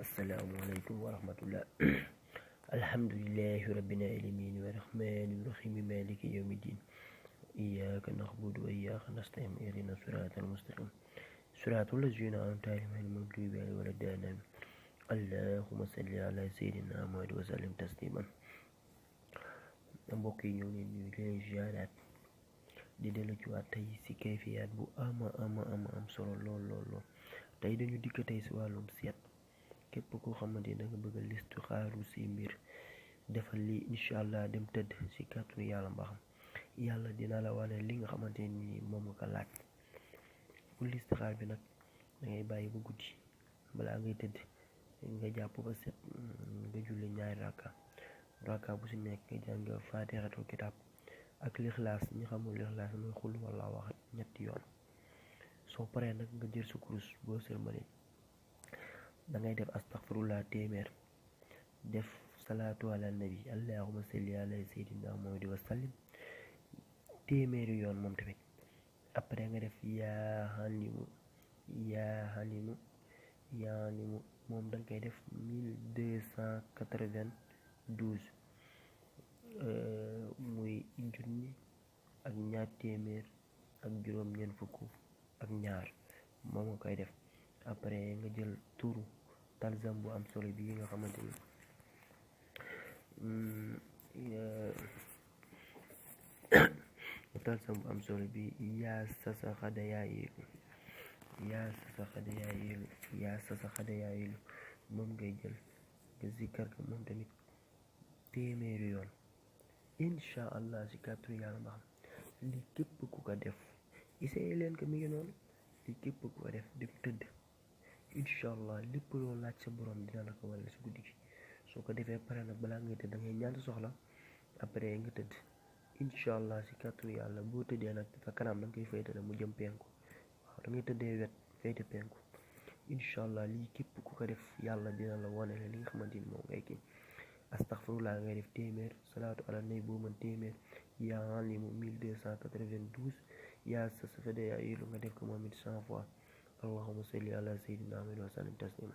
Assalamualaikum warahmatullah. Alhamdulillahi rabbil alamin warahmanir rahim maliki yaumiddin. Iyyaka na'budu wa iyyaka nasta'in ihdinas siratal mustaqim. Siratal ladzina an'amta alaihim ghayril maghdubi alaihim waladdallin. Allahumma salli ala sayyidina Muhammad wa sallim tasliman. Mbokk yi ñu ngi leen di leen ziyaaraat di dellu ci waat tey si kayfiyaat bu am solo lool. Tey dañu dikk tey si wàllum seet. képp koo xamante da nga bëgg a listixaaru si mbir defal lii incha allah dem tëdd si kàttanu yàlla mbaxam yàlla dina la wane li nga xamante ni moom nga ko laaj. pour listixaar bi nag da ngay bàyyi ba guddi balaa ngay tëdd nga jàpp ba set nga julli ñaari rakka bu si nekk nga jàng faatixatul kitaab ak lixlaas. ñi xamul lixlaas mooy xul wala wax ñetti yoon. soo paree nag nga jël sa kurus boo sërmale da ngay def astaghfirullah téeméer, def salaatu ala nabi allahumma salli ala sayyidina Muhammad wa sallim téeméeri yoon moom tamit. après nga def yaa xalimu moom da nga koy def 1292 muy junni ak ñaar téeméer ak juróom-ñeent fukk ak ñaar moom nga koy def. après nga jël turu talzam bu am solo bi nga xamante ni talzam bu am solo bi yaa sasa xada yaa yéelu moom ngay jël nga zikkar ko moom tamit téeméeri yoon incha allah si kàttanu yàlla ma xam li képp ku ko def essayé leen ko mi ngi noonu. li képp ku ko def dem tëdd incha allah lépp loo laaj sa borom dina la ko wàll si guddi gi. soo ko defee pare nag balaa ngay tëdd da ngay ñaan soxla après nga tëdd incha allah si kàttanu yàlla. boo tëddee nag sa kanam da nga koy féetale mu jëm penku. waaw da ngay tëddee wet féete penku incha allah. lii képp ku ko def yàlla dina la wane li nga xamante ni moom ngay kii. astaghfirullah ngay def téeméer, salaatu ala nabi boo mën téeméer, yaa alimu 1292, yaa sa safada yaa ilu nga def ko moom it 100 fois. allahumma salli ala sayyidina Muhammad wa sallim taslima.